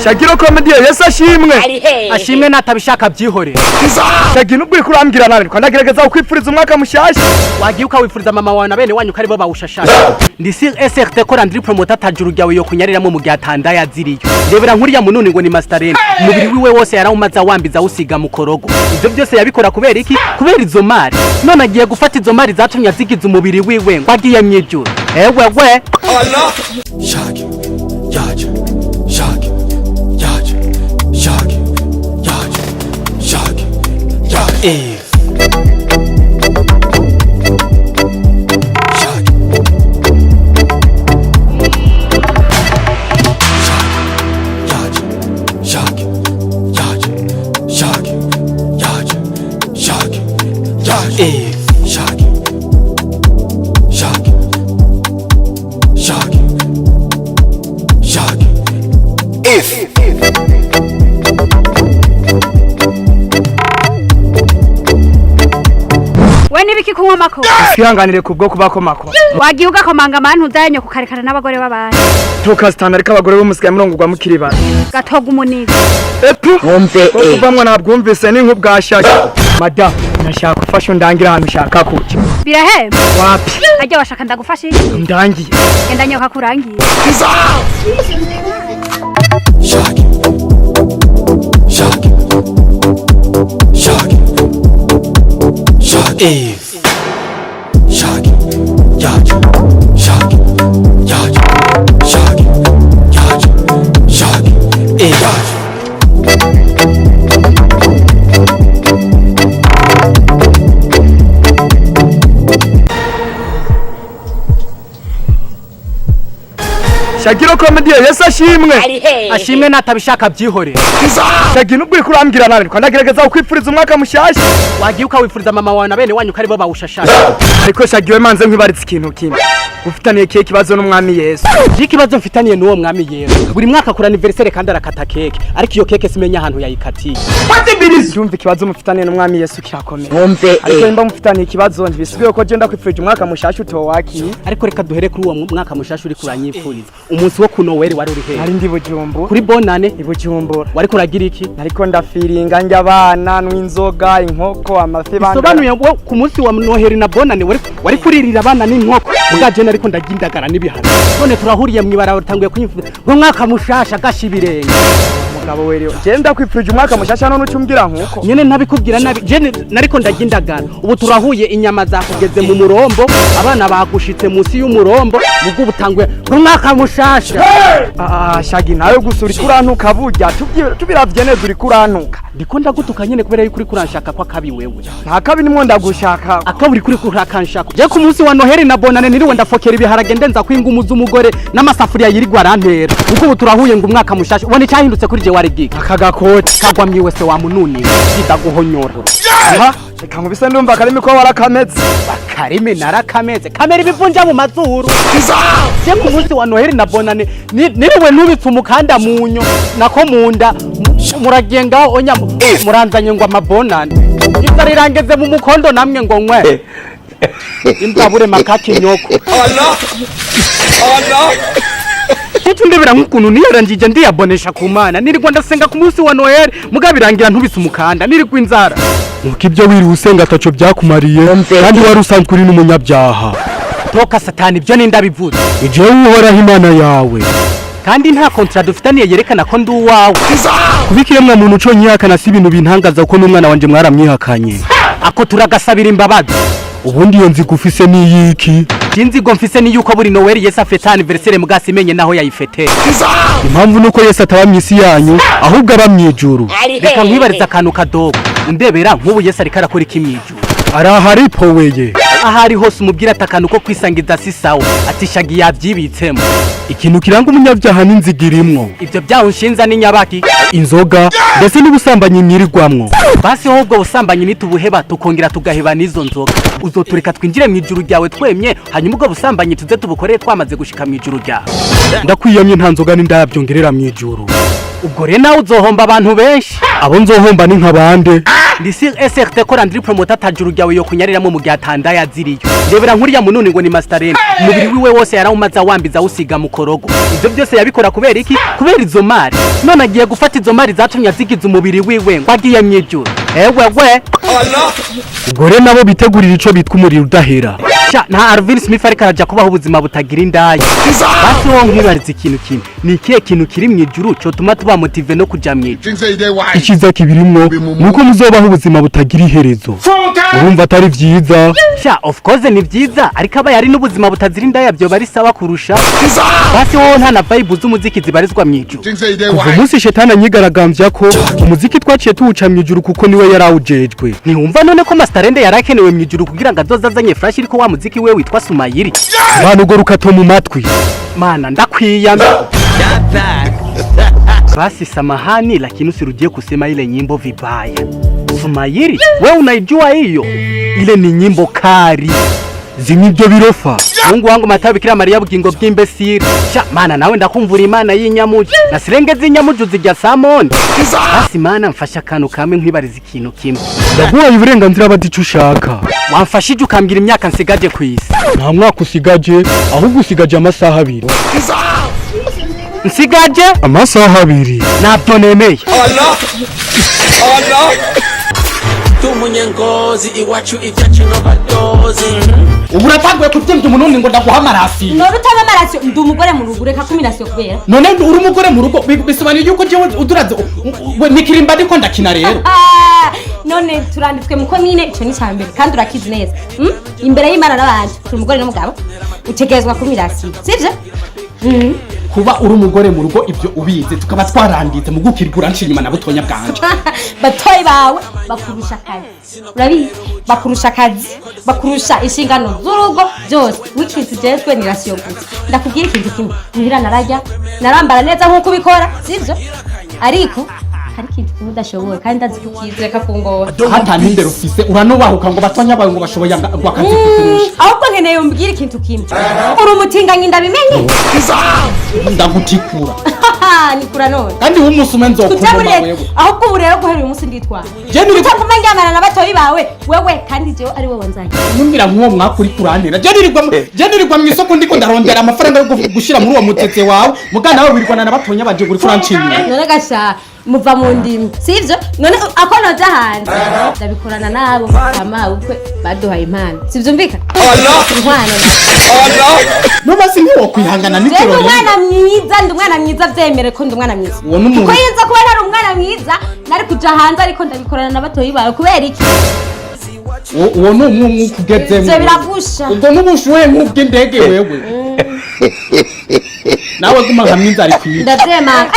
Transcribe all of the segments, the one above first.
Shagiro Comedy, Yesu ashimwe. Ashimwe natabishaka byihorera. Shagiro, nubwo uriko urambwira nabi, ndiko ndagerageza kukwifuriza umwaka mushasha. Wagiye ukawifuriza mama wawe na bene wanyu ko aribo bawushashasha. Ndi sûr et certain ko Landry Promoter atajuru ryawe yo kunyariramwo mu gihe atandaya aziriyo. Ndebera nkuriya mununi ngo ni Masterene, umubiri wiwe wose yarawumaze, awambiza, awusiga mu korogo. Ivyo byose yabikora kubera iki? Kubera izo mari. None agiye gufata izo mari zatumye azigiza umubiri wiwe ngo agiye mw'ijuru. Ewe we! Shaki, yaje, shaki, yaje, shaki, yaje, shaki, yaje. Shaki. Shaki, yaje, shaki, yaje, shaki, yaje, shaki, yaje. Shaki, shaki, shaki, shaki. If. We, nibiki kunywa mako? Twihanganire kubwo kubakomako. Wagiye ugakomanga amantu uzanyo kukarekana n'abagore b'abandi. Tukazitana, ariko abagore b'umusigaye murongorwa mukiri bato. Gatoga umuniga. Epu Wumve. Ko kuvamwo ntabwumvise ni nk'ubwa Shagi. Madamu, ndashaka ufashe undangira ahantu ushaka kuja. Birahemba? Wapi. Ajya washaka ndagufasha iki? Ndangiye. Genda nyoka kurangiye. Shaki, shaki, shaki, shaki, shaki, yaje, shaki, yaje, shaki, yaje, shaki, yaje. Shagiro Comedy, Yesu ashimwe. Ashimwe natabishaka byihorera. Shagi, nubwo uriko urambwira nabi, ndiko ndagerageza kukwifuriza umwaka mushasha. Wagiye ukawifuriza mama wawe na bene wanyu ko aribo bawushashasha. Ariko Shagi, we manze nkwibaritse ikintu kimwe: ufitaniye kihe kibazo n'umwami Yesu? Je, ikibazo mfitaniye n'uwo mwami Yesu, buri mwaka akora anniversaire kandi arakata keke, ariko iyo keke simenya ahantu yayikatiye. Ndumva ikibazo mufitaniye n'umwami Yesu kirakomeye. Wumve. Ariko nimba mufitaniye ikibazo, ntibisubiye ko je ndakwifurije umwaka mushasha utowakiye. Ariko reka duhere kuri uwo mwaka mushasha uri kuranyifuriza. Umunsi wo kunoweri wari uri hehe? Nari ndi Bujumbura. Kuri bonane? I Bujumbura. Wari kuragira iki? Nariko ndafiringa, njya abana, nywa inzoga, inkoko, amafi. Bisobanuye ngo ku munsi wa Noheri na bonane wari kuririra abana n'inkoko, muga je nariko ndarya indagara n'ibihano. None turahuriye mw'ibarabara, utanguye kunyifuriza ngo mwaka mushasha, gasha ibirenge. Mugabo werewe, je ndakwifurije umwaka mushasha none uca umbwira nkuko. Nyene ntabikubwira nabi, je nariko ndarya indagara. Ubu turahuye, inyama zakugeze mu murombo, abana bagushitse munsi y'umurombo, mubwo ubutanguye ngo mwaka mushasha. Ah, Shagi, nawe gusa uriko urantuka. Burya tubiravye neza uriko urantuka. Ndiko ndagutuka nyene kubera yuko uriko uranshaka kwa kabi wewe. Nta kabi nimwo ndagushaka. Akaburi kuri kurakanshaka. Je, ku munsi wa Noheri na bonane niriwe ndafokera ibiharage, ndenza kwingumu z'umugore n'amasafuriya yirirwa arantera. Ubwo ubu turahuye ngo umwaka mushasha, ubona icyahindutse kuri je wari giki? Aka gakoti. Kagwa mwiwe se wa mununi, ndaguhonyora. Aha, reka nkubise, ndumva akarimi ko warakameze. Karimi narakameze, kamera ibivunja mu mazuru. Je, ku munsi wa Noheri na bonane niriwe nubitse umukanda munyo nako munda. Muragiye ngaho onya muranzanye ngo amabonane, inzara irangeze mu mukondo, namwe ngo nkwe imbabure makaki nyoko. Icyo ndebera nk'ukuntu niyarangije ndiyabonesha ku Mana, nirirwa ndasenga ku munsi wa Noheli, muga birangira ntubise umukanda, nirirwa inzara. Nuko ibyo wiriwe usenga ataco byakumariye, kandi wari usanzwe uri n'umunyabyaha. Toka Satani, ibyo ni ndabivuze. Ijewe Uhoraho Imana yawe. Kandi nta contrat dufitaniye yerekana ko ndi uwawe. Kuba ikiremwa muntu conyihakana si ibintu bintangaza, kuko n'umwana wanje mwaramwihakanye. Ako turagasabira imbabazi. Ubundi iyo nzigo ufise niyiki? Inzigo mfise ni yuko buri Noheli Yesu afeta anniversaire, muga simenye naho yayifeteye. Impamvu nuko Yesu ataba mw'isi yanyu, ahubwo aba mw'ijuru. Reka nkwibariza akantu kadogo. Undebera nk'ubu Yesu ariko arakora iki mw'ijuru? Araharipoweye. Aho ari hose umubwira ati akantu ko kwisangiza si sawa, ati Shagi yabyibitsemo. Ikintu kiranga umunyabyaha n'inzigo irimwo. Ibyo byaho nshinza ni nyabaki? Inzoga ndetse n'ubusambanyi mwirirwamwo. Basi wowe, ubwo busambanyi nitubuheba, tukongera tugaheba n'izo nzoga, uzotureka twinjire mu ijuru ryawe twemye, hanyuma ubwo busambanyi tuze tubukorere twamaze gushika mu ijuru ryawe. Ndakwiyamye, nta nzoga n'indaya byongerera mw'ijuru. Ubwo rero nawe uzohomba abantu benshi. Abo nzohomba ni nk'abande? Ndi sûr et certain ko Landry Promoter atajuru ryawe yo kunyariramwo mu gihe atandaya ziriyo. Ndebera nkuriya mununi ngo ni Master, umubiri wiwe wose yarawumaze awambiza awusiga mu korogo. Ivyo byose yabikora kubera iki? Kubera izo mari. None agiye gufata izo mari zatumye azigiza umubiri wiwe ngo agiye mw'ijuru? Ewe we! Ubwo rero nabo bitegurira ico bitwa umuriro udahera. Sha, nta Alvin Smith ariko araja kubaho ubuzima butagira indaya. Basi wowe nkwibariza ikintu kimwe: ni ikihe kintu kiri mw'ijuru cotuma tuba motivé no kuja mw'ijuru? Iciza kibirimwo nuko muzobaho ubuzima butagira iherezo. Urumva atari vyiza? Sha, of course ni vyiza, ariko abaye ari n'ubuzima butazira indaya vyoba ari sawa kurusha. Basi wowe nta na vibe z'umuziki zibarizwa mw'ijuru? Kuva umunsi shetani anyigaragambya ko umuziki twaciye tuwuca mw'ijuru, kuko niwe yarawujejwe. Ntiwumva none ko Masterende yarakenewe mw'ijuru kugira ngo azoze azanye flash iriko wa muziki we witwa Sumayiri? Bana, urwo rukato mu matwi. Mana, ndakwiyamye. Basi samahani, lakini usirudie kusema ile nyimbo vibaya. Sumayiri, we unaijua hiyo? Ile ni nyimbo kali. Zimwe ibyo birofa. Mungu wangu, matayo, Bikira Mariya, bugingo bw'imbesiri. Sha mana, nawe ndakumvura imana y'inyamuju na sirenge z'inyamuju zijya salmon. Basi mana, mfasha akantu kamwe, nkwibariza ikintu kimwe. Ndaguhaye uburenganzira, bati ico ushaka. Wamfashije ukambwira imyaka nsigaje ku isi? Nta mwaka usigaje, ahubwo usigaje amasaha 2. Nsigaje amasaha 2. Ntabyo nemeye. Umunyengozi iwacu ibyacu n'abadozi. Ubu uratanguye kubyimba umununi ngo ndaguha amarasiyo? None utaba amarasiyo, ndi umugore mu rugo, reka kumirasiyo kubera None uri umugore mu rugo bisobanuye yuko jewe uduraze nikirimba ndiko ndakina rero? Ah, none turanditswe mu komine, ico ni icambere kandi urakizi neza. Imbere y'Imana n'abantu turi umugore n'umugabo, utegerezwa kumirasiyo, sivyo? Kuba uri umugore mu rugo ibyo ubizi, tukaba twaranditse mu gukirwa, uranca inyuma na butonya bwanje. Batoyi bawe bakurusha akazi, urabizi, bakurusha akazi, bakurusha inshingano z'urugo byose. W'ikintu ujejwe ni rasiyo gusa. Ndakubwira ikintu kimwe: muhira nararya, narambara neza nk'uko ubikora, sivyo? Ariko hari ikintu kimwe udashoboye kandi ndazi ko ukizi, reka kungora. Hata n'indero ufise, uranubahuka ngo batonya bawe ngo bashoboye ngo akazi kukurusha. Ahubwo nkeneye umbwire ikintu kimwe: uri umutinganyi, ndabimenye. Ndagutikura. Nikura none. Kandi w'umunsi umwe Tuja muri nzokuvuma leta. wewe. Ahubwo ubu rero guhera uyu munsi nditwara. Je niri Utaguma ndyamana na batoyi bawe wewe, kandi jewe ari wowe wanzanye. Nyumvira nk'uwo mwaka uri kurantera. Je nirirwa mu isoko ndiko ndarondera amafaranga yo gushira muri uwo mutete wawe, mugana wawe wirwana na batonya banje ngo uri kuranca inyuma. None gasha muva mu ndimi, sivyo? None ako noja hanze ndabikorana nabo, ama ubukwe baduhaye impano, sivyumvika inkwano. Nuba si ntiwokwihangana Je ndi n'ijoro rimwe? umwana mwiza, ndi umwana mwiza, vyemere ko ndi umwana mwiza. Uwo ni umuntu. Kuko iyo nza kuba ntari umwana mwiza nari kuja hanze, ariko ndabikorana na batoyi bawe kubera iki? Uwo ni umwumwuka ugezemo. Ivyo biragusha. Ubwo n'ubushuhe nk'ubw'indege. Wewe nawe guma hamwe, inzara ikwiye. Ndavyemanga.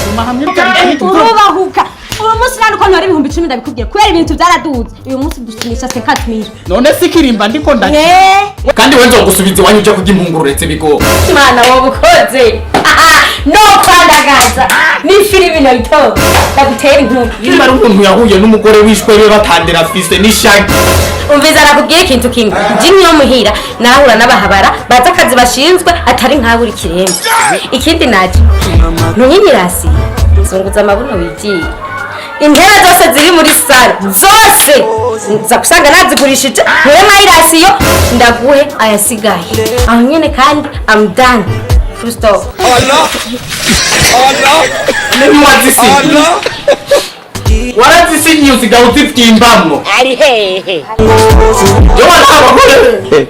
Guma hamwe, inzara ikwiye. Urubahuka uyu munsi nani uko ntwara 10,000? Ndabikubwiye kubera ibintu byaraduze, uyu munsi dusumisha 50 mille. None si kirimba ndiko ndakina? Kandi we nzogusubiza iwanyu uje kurya impunguru uretse ibigori. Imana wowe ukoze no kwandagaza n'ifilimi noyitoba, ndagutera inkuru. Niba ari umuntu yahuye n'umugore wishwe be batandira afise n'ishagi. Umviza, nakubwira ikintu kimwe: jimwe yo muhira narahura n'abahabara bazi akazi bashinzwe, atari nkawe uri kiremba. Ikindi naco ntunyinyirasi, zunguza amabuno wigiye. Intebe zose ziri muri salo zose nza gusanga nazigurishije, nkuremo ayirasiyo ndaguhe ayasigaye aho nyene, kandi I'm done, full stop. Ntiwazisinyiye, warazisinyiye, usigaye uzivyimbamwo. Ari hehe? Yo abagore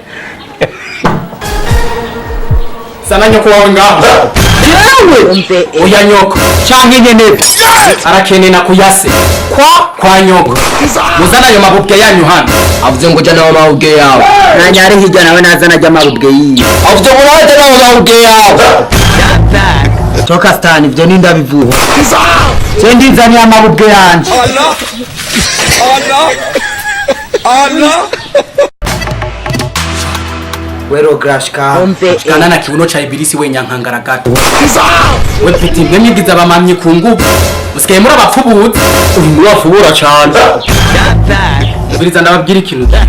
sana nyoko wawe ngaho jewe oya nyoko canke nkeneve arakenena kuyase kwa nyoko. Muzana ayo mabubwe yanyu hano. Avuze ngo jya nawe mabubwe yawe nanyare hirya, nawe nazana ajya amabubwe yiwe. Avuze ngo nawe jya nawe mabubwe yawe. Toka stani, ibyo ni ndabivuga, je ndizaniye amabubwe yanje. Allah Allah Allah. Wero grashka. Shikana na kiuno cha ibilisi, we nyankangara gato we piti. Mwe mwigiza abamamyi ku nguvu, musigaye muri abapfubuzi. Uri muri wafubura cyane. Ubiriza, ndababwira ikintu kimwe: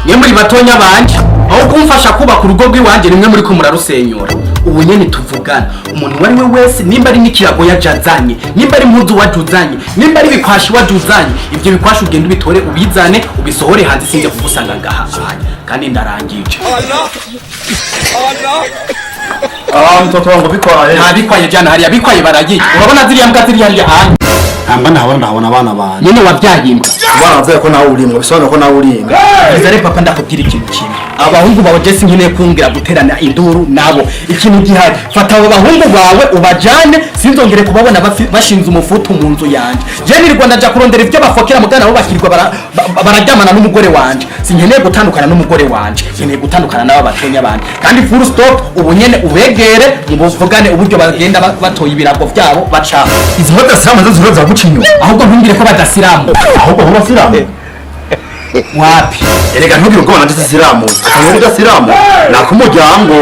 mwe muri batonya banje, aho kumfasha kubaka urugo rw'iwanje nimwe muri ko murarusenyura. Ubu nyene tuvugana, umuntu uwo ari we wese, nimba ari n'ikirago yaje azanye, nimba ari impuzu waje uzanye, nimba ari ibikwashi waje uzanye, ivyo bikwashi ugenda ubitore, ubizane, ubisohore hanze. Sinjya kugusanga ngaha anya, kandi ndarangije. Ah, mtoto wangu, bikwaye. Nta bikwaye, jana hariya bikwaye baragiye. Urabona ziriya mbwa ziri hariya hanze? Namba ndahabona abana banje. Nyene wabyaye imbwa. Abana bavuye ko nawe urimwo, bisobanura ko nawe urimwo. Bizare papa, ndakubwira ikintu kimwe: abahungu bawe je sinkeneye kumbwira guterana induru nabo. Ikintu gihari, fata abo bahungu bawe ubajane, sinzongere kubabona bashinze umufutu mu nzu yanje. Je nirirwa ndaja kurondera ivyo bafokera mugana, nabo bakirirwa bararyamana n'umugore wanje. Sinkeneye gutandukana n'umugore wanje, nkeneye gutandukana n'aba batonya banje. Kandi full stop, ubu nyene ubegere mubuvugane uburyo bagenda batoye ibirago vyabo baca. Izi badasilamu zo ziroza guca inyuma. Ahubwo ntumbwire ko badasilamu. Ahubwo bo basilamu. Wapi. Erega ntugire ubwoba, nanje sisilamu. Akantu udasilamu nakumuryango,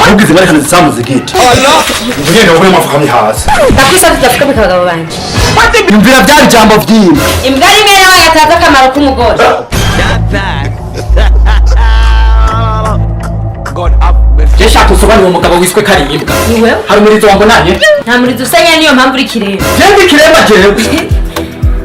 ahubwo izi mwerekana zisilamu zigiti ngende uvuye mafukamye hasi. Ndakwisabye udapfukamika abagabo banje. Yumvira byari ijambo vy'imbwa. Imbwa rimwe yabaye atazi akamaro k'umugore. Je shaka usobanure umugabo wiswe kari imbwa. Ni wewe. Hari umurizo wambonanye? Nta murizo usenya, niyo mpamvu uri kiremba. Je ndi kiremba jewe?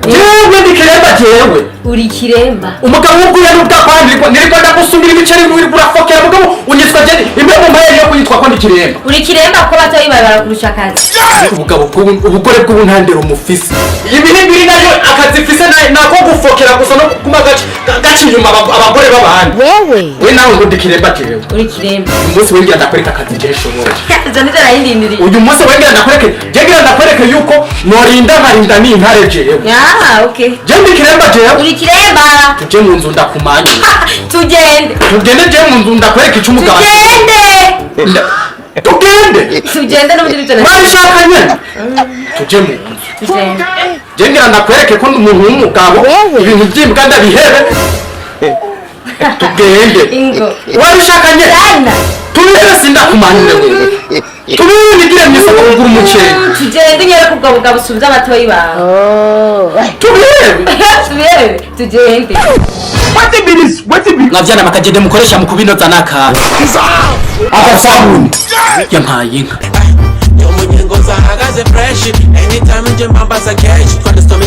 Jewe ndi kiremba jewe? Uri kiremba. Umugabo w'ubwiya n'ubwakwanirwa, nirirwa ndagusumira ibiceri, wirirwa urafokera, mugabo unyitwa je imwe mu mpaye yo kuyitwa ko ndi kiremba. Uri kiremba kuko batoyi bawe barakurusha akazi. Ubugabo bw'ubu, ubugore bw'ubu ntandero mufise, ibiri nayo akazi mfise nako gufokera gusa no kuguma gaca inyuma abagore b'abandi. Wewe. We nawe ngo ndi kiremba jewe? Uri kiremba. Uyu munsi wengira ndakwereka akazi je nshoboye. Ivyo nivyo narindindiriye. Uyu munsi wengira ndakwereke, je ngira ndakwereke yuko norinda nkarinda n'intare jewe. Ah, okay. Je ndi kiremba jewe? Uri kiremba. Tuje mu nzu ndakumanye. Tugende. Tugende je mu nzu ndakwereka ico umugabo. Tugende. Tugende. Tugende, n'ubundi nivyo nari. Wabishakanye, tuje mu nzu. Tugende. Je ngira ndakwereke ko umuntu w'umugabo ibintu by'imbwa ndabihebe. Tugende. Ingo. Wabishakanye. Sana. Tubihebe, sindakumanure wewe, tubihebe nigire mw'isoko kugura umuceri. Tugende unyereke ubwo bugabo usubize abatoyi bawe. Tubihebe. Tubihebe, tugende. Mwavyana amakagende mukoresha mu kubinoza n'akantu agasabuni yampaye inka. Yo munyengo zahagaze fresh, anytime nje mbambaza cash twanditswe.